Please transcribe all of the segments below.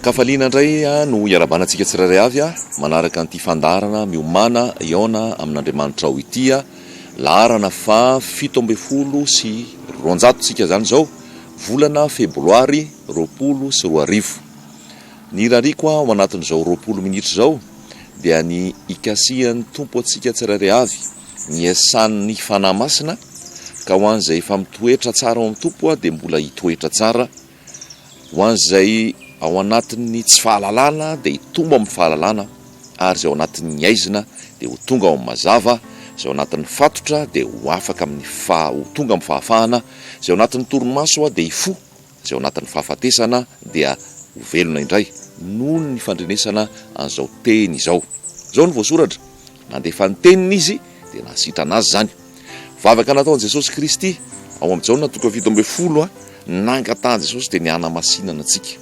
An-kafaliana indray no iarahabana antsika tsirairay avy manaraka an'ity fandaharana Miomàna hihaona amin'Andriamanitrao ity. Laharana faha 217 tsika izany izao, volana febroary 2020. Ny irariako ao anatin'izao 20 minitra izao dia ny hikasihan'ny Tompo antsika tsirairay avy ny iasan'ny Fanahy Masina ka ho an'izay efa mitoetra tsara ao amin'ny Tompo dia mbola hitoetra tsara Ho an'izay ao anatin'ny tsy fahalalana dia hitombo amin'ny fahalalana, ary izay ao anatin'ny haizina dia ho tonga ao amin'ny mazava, izay ao anatin'ny fatotra dia ho afaka amin'ny faha, ho tonga amin'ny fahafahana, izay ao anatin'ny torimaso dia hifoha, izay ao anatin'ny fahafatesana dia ho velona indray, noho ny fandrenesana an'izao teny izao. Izao no voasoratra, Nandefa ny teniny Izy dia nahasitrana azy izany. Vavaka nataon'i Jesosy Kristy ao amin'ny Jaona toko 17, nangatahan'i Jesosy dia ny hanamasinana antsika.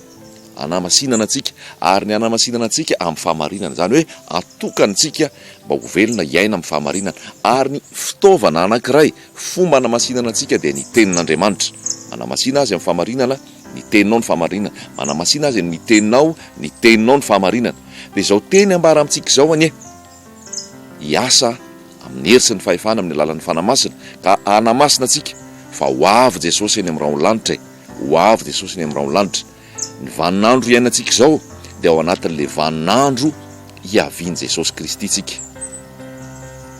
Hanamasinana antsika ary ny hanamasinana antsika amin'ny fahamarinana. Izany hoe atokany antsika mba ho velona hiaina amin'ny fahamarinana. Ary ny fitaovana anankiray, fomba hanamasinana antsika dia ny tenin'Andriamanitra. Manamasina azy amin'ny fahamarinana, ny teninao ny fahamarinana. Manamasina azy amin'ny teninao, ny teninao ny fahamarinana. Dia izao teny ambara amintsika izao anie hiasa amin'ny hery sy ny fahefana amin'ny alalan'ny Fanahy Masina ka hanamasina antsika fa ho avy Jesosy eny amin'ny rahon'ny lanitra e! Ho avy Jesosy eny amin'ny rahon'ny lanitra. Ny vaninandro iainantsika izao dia ao anatin'ilay vaninandro hiavian'i Jesosy Kristy tsika.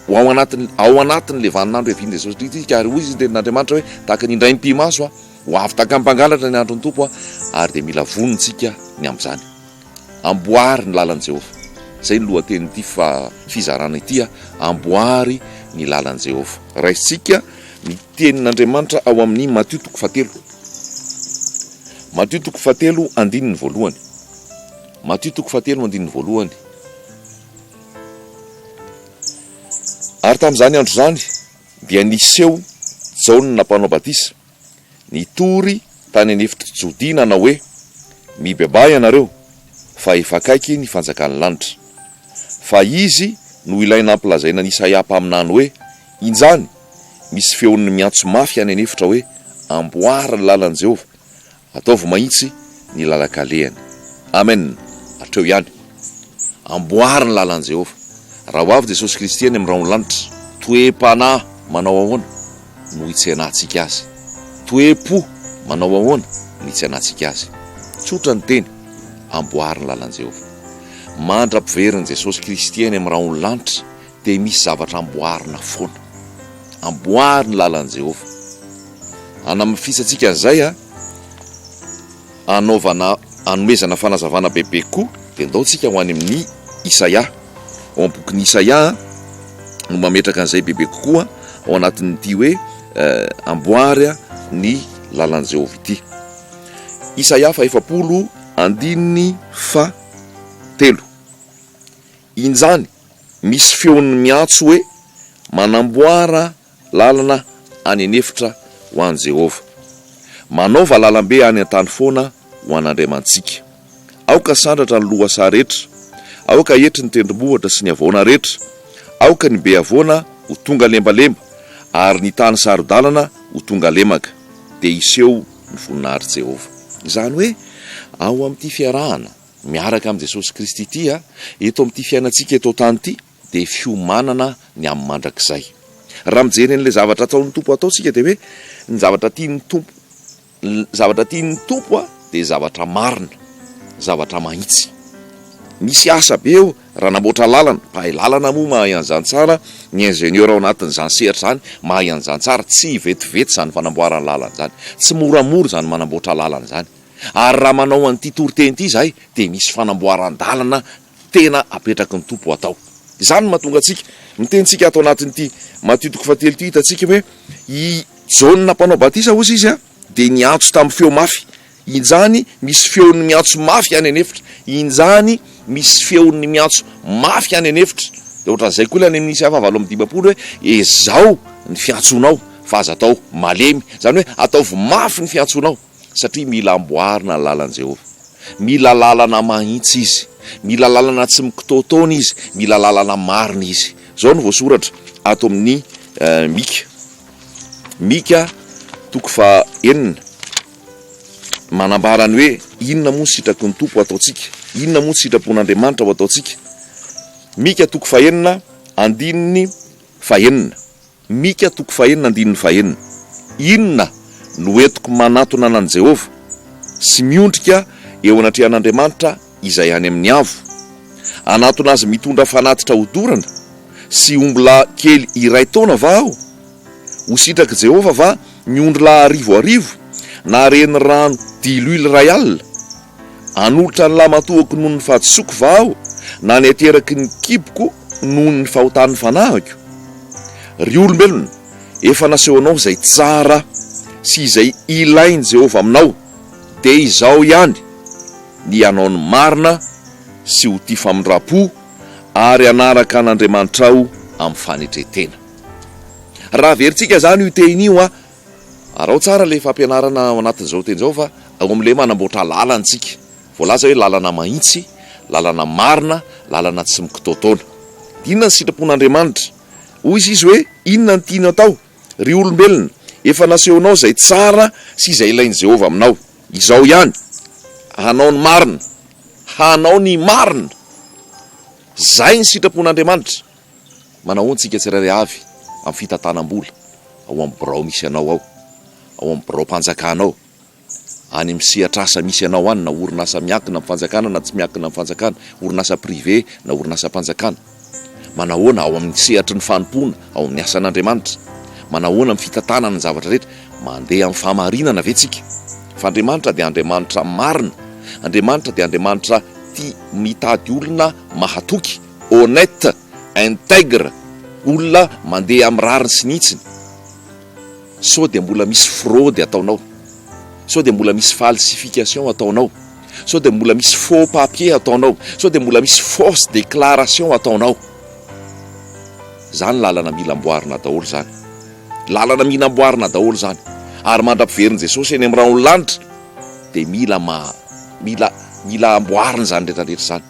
Ho ao anatin'ny ao anatin'ilay vaninandro hiavian'i Jesosy Kristy tsika ary hoy izy ny tenin'Andriamanitra hoe tahaka ny indray mipi-maso ho avy tahaka ny mpangalatra ny andron'ny Tompo ary dia mila vonona tsika ny amin'izany. Amboary ny lalan'i Jehovah. Izay ny lohatenin'ity fizarana ity, Amboary ny lalan'i Jehovah. Raisintsika ny tenin'Andriamanitra ao amin'ny Matio toko fahatelo. Matio toko fahatelo andininy voalohany. Matio toko fahatelo andininy voalohany. Ary tamin'izany andro izany dia niseho Jaona mpanao batisa Nitory tany an'efitr'i Jodia nanao hoe, Mibebaha ianareo, fa efa akaiky ny fanjakan'ny lanitra. Fa izy no ilay nampilazaina an'Isaia mpaminany hoe, Injany, misy feon'ny miantso mafy any an'efitra hoe, Amboary ny lalan'i Jehovah, Ataovy mahitsy ny lalan-kalehany. Amen! Hatreo ihany. Amboary ny lalan'i Jehovah. Raha ho avy Jesosy Kristy any amin'ny rahon'ny lanitra, toe-panahy manao ahoana no hitsenantsika Azy? Toe-po manao ahoana no hitsenantsika Azy? Tsotra ny teny, amboary ny lalan'i Jehovah. Mandra-piverin'i Jesosy Kristy any amin'ny rahon'ny lanitra, dia misy zavatra amboarina foana. Amboary ny lalan'i Jehovah. Hanamafisantsika an'izay, hanaovana, hanomezana fanazavana bebe kokoa, dia ndao tsika ho any amin'ny Isaia. Ao amin'ny bokin'i Isaia no mametraka an'izay bebe kokoa ao anatin'ity hoe amboary ny lalan'i Jehovah ity. Isaia faha-40 andininy fahatelo. Injany misy feon'ny miantso hoe, Manamboara lalana any an'efitra ho an'i Jehovah. Manaova lalambe any an-tany foana ho an'Andriamanitsika. Aoka sandratra ny lohasaha rehetra, aoka hietry ny tendrombohitra sy ny havoana rehetra, aoka ny be havoana ho tonga lembalemba, ary ny tany saro-dalana ho tonga lemaka, dia hiseho ny voninahitr'i Jehovah. Izany hoe, ao amin'ity fiarahana miaraka amin'i Jesosy Kristy ity, eto amin'ity fiainantsika eto an-tany ity, dia fiomanana ny amin'ny mandrakizay. Raha mijery an'ilay zavatra ataon'ny Tompo atao isika dia hoe ny zavatra tian'ny Tompo, ny zavatra tian'ny Tompo dia zavatra marina, zavatra mahitsy. Misy asa be eo raha namboatra lalana, mpahay lalana moa mahay an'izany tsara, ny ingénieur ao anatin'izany sehatra izany mahay an'izany tsara, tsy vetivety izany fanamboarana lalana izany, tsy moramora izany manamboatra lalana izany. Ary raha manao an'ity toriteny ity izahay dia misy fanamboaran-dalana tena apetraky ny Tompo atao. Izany no mahatonga antsika miteny tsika ato anatin'ity Matio toko fahatelo ity, hitantsika hoe i Jaona mpanao batisa hozy izy dia niantso tamin'ny feo mafy. Injany misy feon'ny miantso mafy any an'efitra. Injany misy feon'ny miantso mafy any an'efitra. Dia ohatran'izay koa ilay any amin'ny Isaia faha 58 hoe ezao ny fiantsonao fa aza atao malemy. Izany hoe ataovy mafy ny fiantsonao. Satria mila amboarina ny lalan'i Jehovah. Mila lalana mahitsy izy. Mila lalana tsy mikitoatoana izy. Mila lalana marina izy. Izao no voasoratra ato amin'ny Mika. Mika toko faha enina. manambara ny hoe inona moa ny sitraky ny Tompo ataontsika, inona moa ny sitrapon'Andriamanitra ho ataontsika. Mika toko fahenina andininy fahenina. Mika toko fahenina andininy fahenina. Inona no entiko manantona an'i Jehovah sy miondrika eo anatrehan'Andriamanitra izay any amin'ny avo? Hanantona azy mitondra fanatitra hodorana sy ombilahy kely iray taona va aho? Ho sitrak'i Jehovah va ny ondrilahy arivoarivo na renirano diloilo iray alina? Hanolotra ny lahimatoako noho ny fahadisoako va aho, na ny ateraky ny kiboko noho ny fahotan'ny fanahiko? Ry olombelona, efa nasehonao izay tsara sy izay ilain'i Jehovah aminao, dia izao ihany, ny hanao ny marina sy ho tia famindram-po ary hanaraka an'Andriamanitrao amin'ny fanetren-tena. Raha averintsika izany io teny io, Araho tsara ilay fampianarana ao anatin'izao teny izao fa ao amin'ilay manamboatra lalana isika. Voalaza hoe lalana mahitsy, lalana marina, lalana tsy mikitaotaona. Inona ny sitrapon'Andriamanitra? Hoy izy hoe, Inona no tianao atao, ry olombelona? Efa nasehonao izay tsara sy izay ilain'i Jehovah aminao. Izao ihany, hanao ny marina. Hanao ny marina! Izay ny sitrapon'Andriamanitra. Manahoana tsika tsirairay avy amin'ny fitantanam-bola ao amin'ny birao misy anao ao, ao amin'ny biraom-panjakana ao, any amin'ny sehatr'asa misy anao any na orinasa miankina amin'ny fanjakana na tsy miankina amin'ny fanjakana, orinasa privé na orinasam-panjakana. Manahoana ao amin'ny sehatry ny fanompoana, ao amin'ny asan'Andriamanitra. Manahoana amin'ny fitantanana ny zavatra rehetra. Mandeha amin'ny fahamarinana ve tsika? Fa Andriamanitra dia Andriamanitra marina. Andriamanitra dia Andriamanitra tia mitady olona mahatoky. honnête, intègre, olona mandeha amin'ny rariny sy ny hitsiny, sao dia mbola misy fraude ataonao, sao dia mbola misy falsification ataonao, sao dia mbola misy faux papier ataonao, sao dia mbola misy fausse déclaration ataonao. Zany lalana mila amboarina daholo zany. Lalana mila amboarina daholo zany. Ary mandra-piverin'i Jesosy eny amin'ny rahon'ny lanitra dia mila ma mila mila amboarina izany rehetra rehetra izany.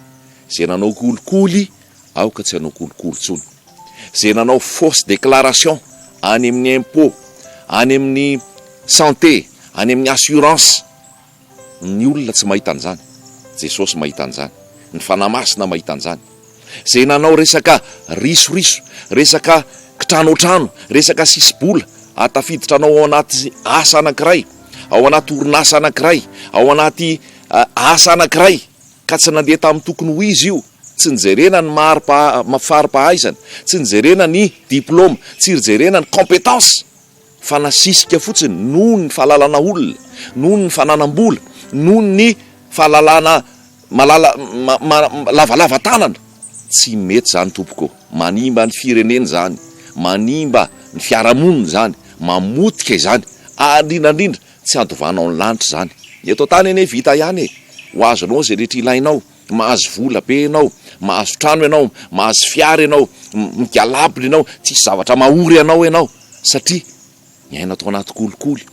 Izay nanao kolikoly aoka tsy hanao kolikoly intsony. Izay nanao fausse déclaration any amin'ny impôt, any amin'ny santé, any amin'ny assurance, ny olona tsy mahita an'izany, Jesosy mahita an'izany, ny Fanahy Masina mahita an'izany. Izay nanao resaka risoriso, resaka kitranoantrano, resaka sisi-bola, ahatafiditra anao ao anaty asa anankiray, ao anaty orinasa anankiray, ao anaty asa anankiray, Ka tsy nandeha tamin'ny tokony ho izy io, tsy nijerena ny mari-pahaizana, tsy nijerena ny diplaoma, tsy rijerena ny compétence, fa nasisika fotsiny noho ny fahalalana olona, noho ny fananam-bola, noho ny fahalalana malala lavalava tanana. Tsy mety izany tompoko ô! Manimba ny firenena izany, manimba ny fiarahamonina izany, mamotika izany, ary indrindra indrindra Tsy handovanao ny lanitra izany. Ny eto an-tany anie vita ihany e! Ho azonao izay rehetra ilainao. Mahazo vola be ianao, mahazo trano ianao, mahazo fiara ianao, migalabona ianao, tsisy zavatra mahory anao ianao satria niaina tao anaty kolikoly,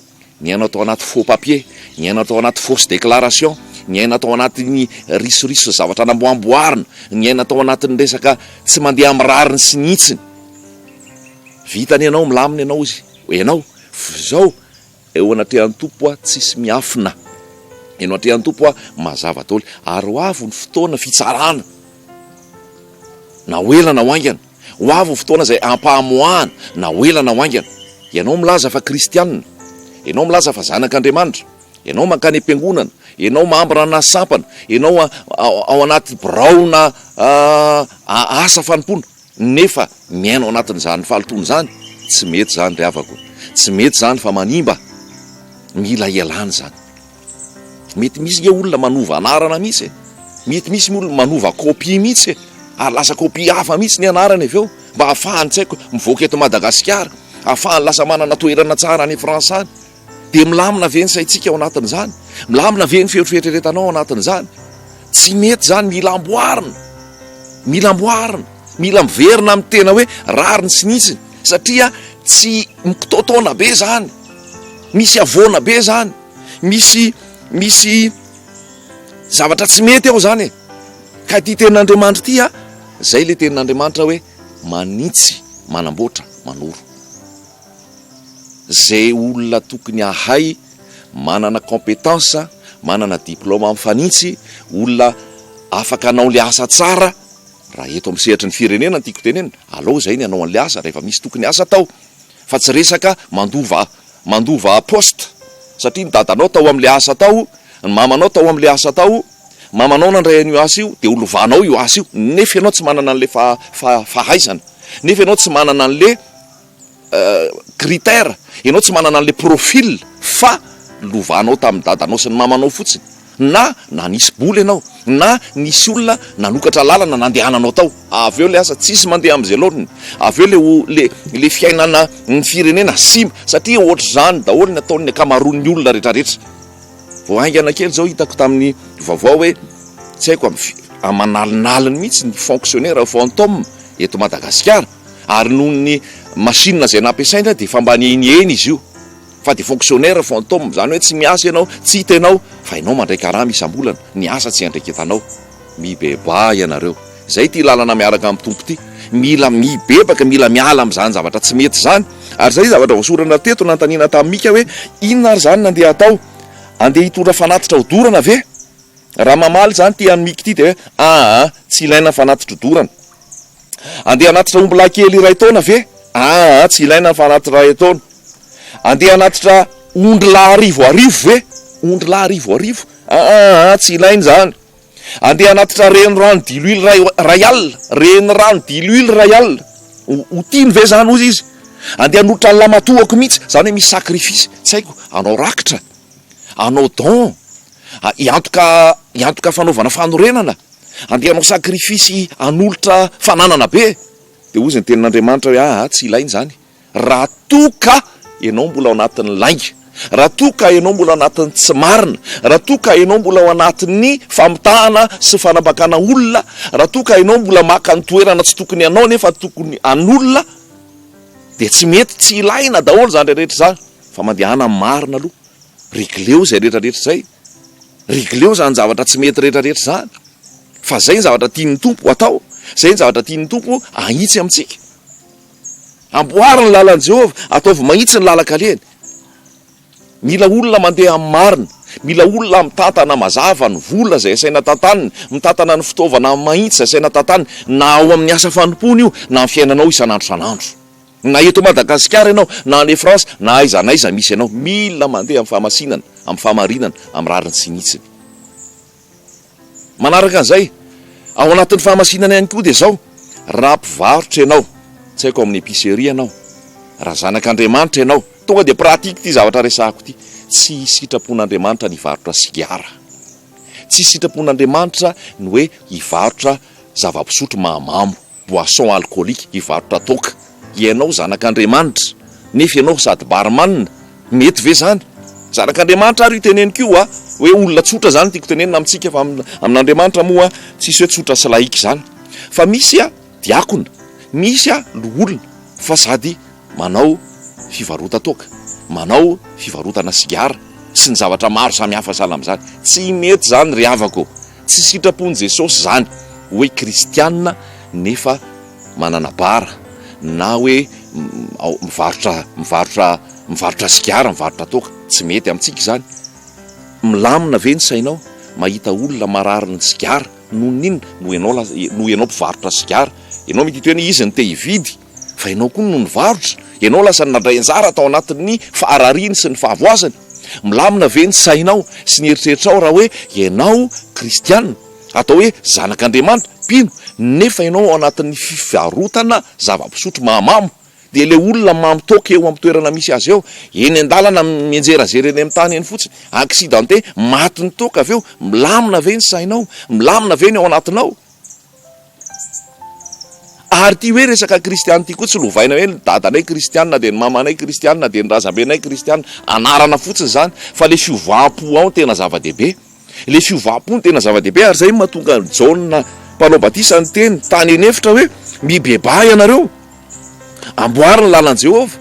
niaina tao anaty faux papier, niaina tao anaty fausse déclaration, niaina tao anatin'ny risoriso sy zavatra namboamboarina, niaina tao anatin'ny resaka tsy mandeha amin'ny rariny sy ny hitsiny. Vita anie ianao, milamina ianao izy, ianao, f'izao Eo anatrehan'ny Tompo aho tsisy miafina. Eo anatrehan'ny Tompo aho mazava daholo. Ary ho avy ny fotoana fitsarana. Na ho ela na ho haingana. Ho avy ny fotoana izay hampahamoahana na ho ela na ho haingana. Ianao milaza fa kristianina. Ianao milaza fa zanak'Andriamanitra. Ianao mankany am-piangonana. Ianao mambra na sampana. Ianao ao anaty birao na asa fanompoana. Nefa miaina ao anatin'izany fahalotoana izany, tsy mety izany ry havako, tsy mety izany fa manimba, mila ialana izany. Mety misy nge olona manova anarana mihitsy e, mety misy olona manova copie mihitsy e, ary lasa copie hafa mihitsy ny anarany avy eo, mba hahafahany tsy haiko mivoaka eto Madagasikara, hahafahany lasa manana toerana tsara any France any. Dia milamina ve ny saintsika ao anatin'izany? Milamina ve ny fieritreretanao ao anatin'izany? Tsy mety izany, mila amboarina. Mila amboarina. Mila miverina amin'ny tena hoe rariny sy ny hitsiny. Satria tsy mikitaotaona be izany. Misy havoana be izany. Misy, misy zavatra tsy mety ao izany e. Ka ity tenin'Andriamanitra ity a, izay ilay tenin'Andriamanitra hoe manitsy, manamboatra, manoro. Zay olona tokony hahay, manana compétence, manana diplaoma mifanintsy, olona afaka hanao le asa tsara, raha eto amin'ny sehatry ny firenena no tiako tenenina, alao izay ny hanao an'le asa rehefa misy tokony asa atao, fa tsy resaka mandova mandova poste, satria ny dadanao tao amin'le asa tao, ny mamanao tao amin'le asa tao, mamanao nandray an'io asa io, dia ho lovanao io asa io, nefa ianao tsy manana an'le fahaizana, nefa ianao tsy manana an'le. Critère, ianao tsy manana an'ilay profil fa lovanao tamin'ny dadanao sy ny mamanao fotsiny, na nanisy bola ianao, na nisy olona nanokatra lalana nandehananao tao, avy eo ilay asa tsisy mandeha amin'izay laoniny, avy eo le le le fiainana ny firenena simba satria ohatr'izany daholo ny ataon'ny ankamaroan'ny olona retraretra. Vao haingana kely izao hitako tamin'ny vaovao hoe tsy haiko aman'alinaliny mihitsy ny fonctionnaire fantôme eto Madagasikara. Ary noho ny machine izay nampiasaina dia efa mba niheniheny izy io fa dia fonctionnaire fantôme, izany hoe tsy miasa ianao, tsy hita ianao fa ianao mandray karama isam-bolana, ny asa tsy iandraiketanao. Mibebaha ianareo. Izay ity lalana miaraka amin'ny Tompo ity. Mila mibebaka, mila miala amin'izany zavatra tsy mety izany. Ary izay zavatra voasoratra teto nanontaniana tamin'i Mika hoe inona ary izany no andeha hatao? Andeha hitondra fanatitra hodorana ve? Raha mamaly izany ity an'i Mika ity dia hoe aa, tsy ilaina ny fanatitra hodorana. Andeha hanatitra ombilahy kely iray taona ve? Aa, tsy ilaina ny fanatitra iray taona. Andeha hanatitra ondrilahy arivoarivo ve? Ondrilahy arivoarivo? Aa, tsy ilaina izany. Andeha hanatitra renirano diloilo iray, iray alina? Renirano diloilo iray alina? Ho, ho tiany ve izany hozy izy? Andeha hanolotra ny lamatoako mihitsy, izany hoe misy sacrifice, tsy haiko, hanao rakitra, hanao don, hiantoka, hiantoka fanaovana fanorenana. Andeha hanao sacrifice hanolotra fananana be? Dia hozy ny tenin'Andriamanitra hoe aa tsy ilaina izany raha toa ka ianao mbola ao anatin'ny lainga, raha toa ka ianao mbola ao anatin'ny tsy marina, raha toa ka ianao mbola ao anatin'ny famitahana sy fanambakana olona, raha toa ka ianao mbola maka ny toerana tsy tokony anao nefa tokony an'olona dia tsy mety, tsy ilaina daholo izany rehetra izany fa mandehana amin'ny marina aloha, regleo izay rehetra rehetra izay. Regleo izany zavatra tsy mety rehetra rehetra izany fa zay ny zavatra tian'ny Tompo atao, zay ny zavatra tian'ny Tompo ahitsy amintsika. Amboary ny lalan'i Jehovah, ataovy mahitsy ny lalan-kalehany. Mila olona mandeha amin'ny marina, mila olona mitantana mazava ny vola izay asaina tantaniny, mitantana ny fitaovana mahitsy izay asaina tantaniny, na ao amin'ny asa fanompoana io, na amin'ny fiainanao isan'andro isan'andro. Na eto Madagasikara ianao, na any France, na aiza na aiza misy anao, mila mandeha amin'ny fahamasinana, amin'ny fahamarinana, amin'ny rariny sy ny hitsiny. Manaraka an'izay, ao anatin'ny fahamasinana ihany koa dia izao, raha mpivarotra ianao, tsy haiko ao amin'ny épicerie ianao, raha zanak'Andriamanitra ianao, tonga dia pratique ity zavatra resahako ity, tsy sitrapon'Andriamanitra ny hivarotra sigara. Tsy sitrapon'Andriamanitra ny hoe hivarotra zava-pisotro mahamamo. boisson alcoolique, hivarotra toaka. Ianao zanak'Andriamanitra, nefa ianao sady barman, mety ve zany? Zanak'Andriamanitra ary io teneniko io a! Hoe olona tsotra zany tiako tenenina amintsika fa amin'Andriamanitra moa tsisy hoe tsotra sy laïque zany. Fa misy a diakona, misy a loholona fa sady manao fivarotan-toaka, manao fivarotana sigara sy ny zavatra maro samihafa sahala amin'izany. Tsy mety zany ry havako ô! Tsy sitrapon'i Jesosy izany hoe kristiana nefa manana bar na hoe mivarotra mivarotra mivarotra sigara, mivarotra toaka. Tsy mety amintsika izany. Milamina ve ny sainao mahita olona mararin'ny sigara noho ny inona? Noho ianao lasa noho ianao mpivarotra sigara. Ianao mety hiteny hoe izy no te hividy fa ianao koa no nivarotra. Ianao lasa nandray anjara tao anatin'ny faharariany sy ny fahavoazany. Milamina ve ny sainao sy ny eritreritrao raha hoe ianao kristiana, atao hoe zanak'Andriamanitra, mpino, nefa ianao ao anatin'ny fivarotana zava-pisotro mahamamo? Dia ilay olona mamo toaka eo amin'ny toerana misy azy eo, eny an-dalana mianjerazera eny amin'ny tany eny fotsiny, accidenté, matin'ny toaka avy eo, milamina ve ny sainao? Milamina ve ny ao anatinao? Ary ity hoe resaka kristiana ity koa tsy lovaina hoe ny dadanay kristiana dia ny mamanay kristiana dia ny razambenay kristiana, anarana fotsiny izany fa le fiovam-po ao no tena zava-dehibe, le fiovam-po no tena zava-dehibe ary izay no mahatonga an'i Jaona mpanao batisa niteny tany an'efitra hoe mibebaha ianareo, amboary ny lalan'i Jehovah,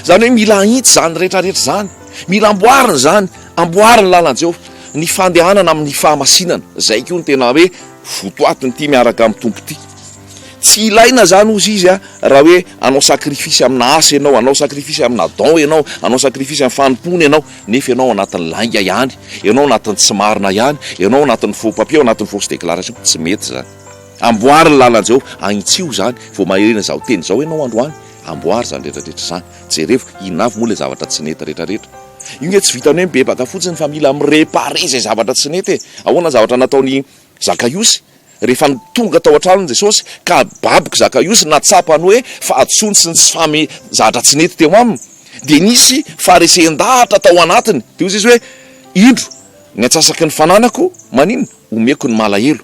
izany hoe mila ahitsy izany rehetrarehetra izany, mila amboarina izany, amboary ny lalan'i Jehovah, ny fandehanana amin'ny fahamasinana, izay koa no tena hoe votoatin'ity miaraka amin'ny Tompo ity. Tsy ilaina zany ozy izy a, raha hoe hanao sacrifice amina asa ianao, hanao sacrifice amina don ianao, hanao sacrifice amin'ny fanompoana ianao, nefa ianao ao anatin'ny lainga ihany, ianao ao anatin'ny tsy marina ihany, ianao ao anatin'ny faux papier, ao anatin'ny fausse déclaration, tsy mety zany. Amboary ny lalan'i Jehovah, ahintsio izany, vao maherena izao teny izao ianao androany, amboary izany rehetra rehetra izany, jerevo inona avy moa ilay zavatra tsy nety rehetra rehetra. Io nge tsy vitan'ny hoe mibebaka fotsiny fa mila mi-reparer izay zavatra tsy nety e! Ahoana ny zavatra nataon'i Zakaiosy? Rehefa tonga tao an-tranony Jesosy ka baboko Zakaiosy nahatsapa ny hoe fahadisoany sy ny tsy fahame zavatra tsy nety teo aminy dia nisy faharesen-dahatra tao anatiny dia hoy izy hoe indro ny antsasaky ny fananako maninona omeko ny malahelo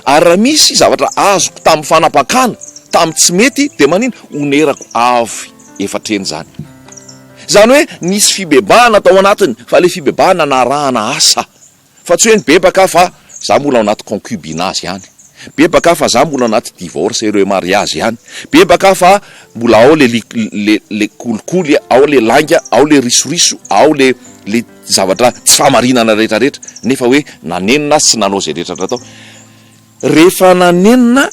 ary raha misy zavatra azoko tamin'ny fanapakana tamin'ny tsy mety dia maninona onerako avy efatra eny izany. Izany hoe nisy fibebahana tao anatiny fa ilay fibebahana narahana asa. Fa tsy hoe nibebaka aho fa za mbola ao anaty concubinage ihany. Bebaka aho fa za mbola anaty divorce et remariage ihany. Bebaka aho fa mbola ao le le le kolikoly, ao le lainga, ao le risoriso, ao le le zavatra tsy fahamarinana rehetra rehetra. Nefa hoe nanenina aho sy nanao izay rehetra natao. Rehefa nanenina,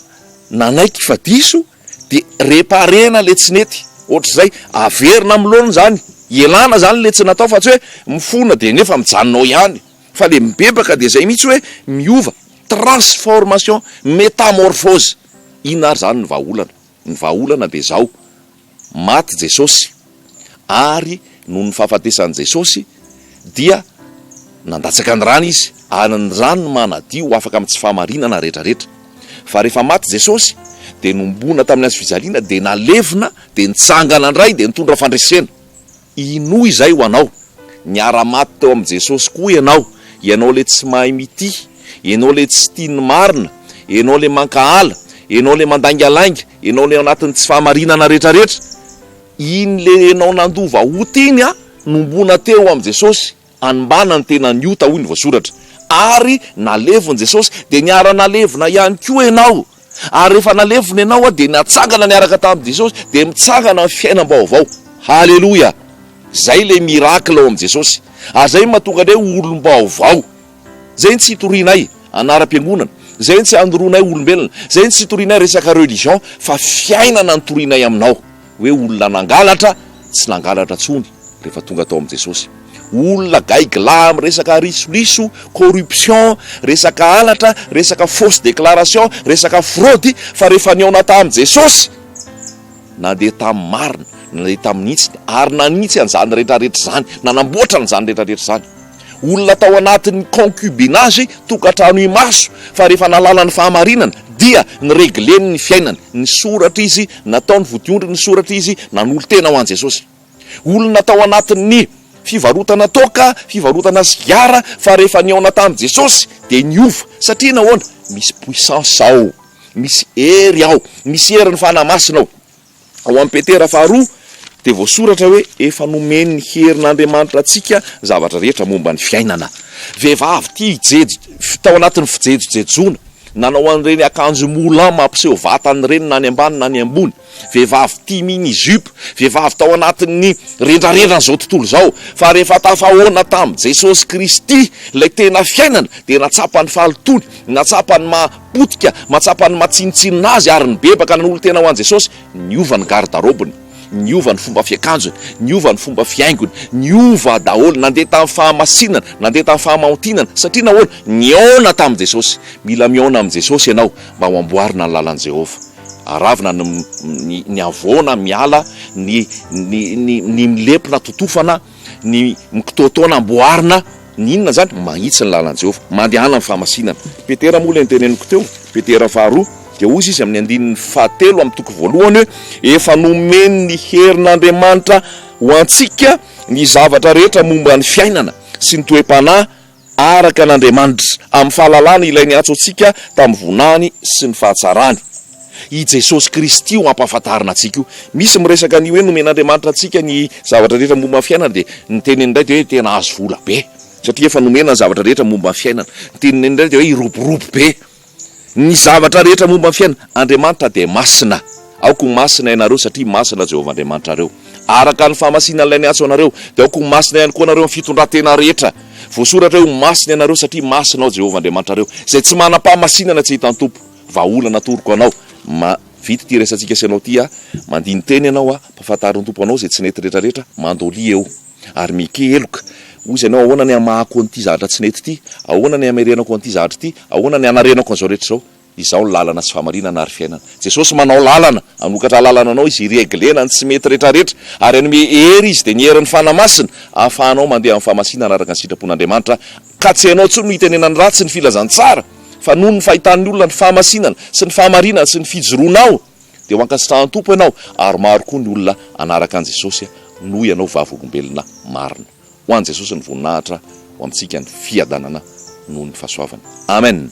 nanaiky fa diso dia reparena le tsy nety, ohatr'izay, averina amin'ny laoniny zany, ialana zany le tsy natao fa tsy hoe mifona dia nefa mijanona ao ihany, fa le mibebaka dia zay mihitsy hoe miova, transformation, métamorphose, inona ary zany ny vahaolana? Ny vahaolana dia zao, Maty Jesosy, ary noho ny fahafatesan'i Jesosy dia nandatsaka ny rany Izy, ary ny rany no manadio ho afaka amin'ny tsy fahamarinana rehetrarehetra. Fa rehefa maty Jesosy, dia nombona tamin'ny hazo fijaliana, dia nalevina, dia nitsangana indray, dia nitondra fandresena. Inoa izay ho anao. Niara-maty teo amin'i Jesosy koa ianao, ianao ilay tsy mahay mitia, ianao ilay tsy tia ny marina, ianao ilay mankahala, ianao ilay mandaingalainga, ianao ilay ao anatin'ny tsy fahamarinana rehetrarehetra. Iny ilay ianao nandova ota iny an, nombona teo amin'i Jesosy, Anombana ny tenan'ny ota hoy ny voasoratra. Ary nalevon'i Jesosy, dia niara-nalevina ihany koa ianao. Ary rehefa nalevina ianao dia natsangana niaraka tamin'i Jesosy, dia mitsangana amin'ny fiainam-baovao. Haleloia! Izay ilay miracle ao amin'i Jesosy. Ary izay no mahatonga anay ho olom-baovao. Izay no tsy itorianay anaram-piangonana, izay no tsy anoroanay olombelona, izay no tsy itorianay resaka religion, fa fiainana no torianay aminao. Hoe olona nangalatra, tsy nangalatra intsony rehefa tonga tao amin'i Jesosy. Olona gaigilahy amin'ny resaka risoriso, corruption, resaka halatra, resaka fausse déclaration, resaka fraude, fa rehefa nihaona tamin'i Jesosy, nandeha tamin'ny marina, nandeha tamin'ny hitsiny, ary nanitsy an'izany rehetrarehetra izany, nanamboatra an'izany rehetrarehetra izany. Olona tao anatin'ny concubinage, tokantrano imaso, fa rehefa nahalala ny fahamarinana, dia ni-regler-ny ny fiainany, nisoratra izy, nataony vodiondry nisoratra izy, nanolo-tena ho an'i Jesosy. Olona tao anatin'ny fivarotana toaka, fivarotana sigara, fa rehefa nihaona tamin'i Jesosy dia niova. Satria nahoana? Misy puissance ao, misy hery ao, misy herin'ny Fanahy Masina ao. Ao amin'ny Petera faharoa dia voasoratra hoe efa nomen'ny herin'Andriamanitra antsika ny zavatra rehetra momba ny fiainana. Vehivavy tia hijejo, tao anatin'ny fijejojejoana, nanao an'ireny akanjo moulant mampiseho vatana ireny na any ambany na any ambony. Vehivavy tia mini jupe, vehivavy tao anatin'ny rendrarendran'izao tontolo izao, fa rehefa tafahaona tamin'i Jesosy Kristy, ilay tena fiainana, dia nahatsapa ny fahalotoany, nahatsapa ny maha potika, mahatsapa ny maha tsinontsinona azy ary nibebaka nanolo-tena ho an'i Jesosy, niova ny garde-robe-ny, niova ny fomba fiakanjony, niova ny fomba fihaingony, niova daholo, nandeha tamin'ny fahamasinana, nandeha tamin'ny fahamaontinana, satria nahoana? Nihaona tamin'i Jesosy. Mila mihaona amin'i Jesosy ianao mba ho amboarina ny lalan'i Jehovah. Aravina ny ny ny havoana miala, ny ny ny ny milepona totofana, ny mikitoatoana amboarina, ny inona izany? Mahitsy ny lalan'i Jehovah. Mandehana amin'ny fahamasinana. Petera moa ilay noteneniko teo, Petera faharoa, dia hoy izy amin'ny andininy fahatelo amin'ny toko voalohany hoe, Efa nomen'ny herin'Andriamanitra ho antsika ny zavatra rehetra momba ny fiainana sy ny toe-panahy araka an'Andriamanitra, amin'ny fahalalana ilay niantso antsika tamin'ny voninahiny sy ny fahatsarany. I Jesosy Kristy io ampahafantarina antsika io. Misy miresaka ny hoe nomen'Andriamanitra antsika ny zavatra rehetra momba ny fiainana dia ny teniny indray dia hoe tena azo vola be satria efa nomena ny zavatra rehetra momba ny fiainana. Ny teniny indray dia hoe hiroborobo be. Ny zavatra rehetra momba ny fiainana. Andriamanitra dia masina. Aoka ho masina ianareo, satria masina Jehovah Andriamanitrareo. Araka ny fahamasinan'Ilay niantso anareo, dia aoka ho masina ihany koa ianareo amin'ny fitondran-tena rehetra. Voasoratra hoe, Ho masina ianareo, satria masina Aho Jehovah Andriamanitrareo. Izay tsy manam-pahamasinana tsy hitan'ny Tompo. Vahaolana atoroko anao, ma. Vita ity resatsika sy ianao ity a, mandini-tena ianao a, mpahafantarin'ny Tompo anao izay tsy nety rehetrarehetra, mandolia eo. Ary mieke heloka. Hoy izy ianao, ahoana ny hamahako an'ity zavatra tsy nety ity? Ahoana ny hamerenako an'ity zavatra ity? Ahoana ny hanarenako an'izao rehetra izao? Izaho ny lalana sy fahamarinana ary fiainana. Jesosy manao lalana, hanokatra lalana anao Izy hireglena ny tsy mety retraretra, ary hanome hery Izy, dia ny herin'ny Fanahy Masina, ahafahanao mandeha amin'ny fahamasinana araka ny sitrapon'Andriamanitra, ka tsy ianao intsony no hitenenany ratsy ny filazantsara, fa noho ny fahitan'ny olona ny fahamasinana sy ny fahamarinana sy ny fijoroanao, dia ho ankasitrahan'ny Tompo ianao, ary maro koa ny olona hanaraka an'i Jesosy noho ianao vavolombelona marina. Ho an'i Jesosy ny voninahitra, ho amintsika ny fiadanana noho ny fahasoavany. Amen!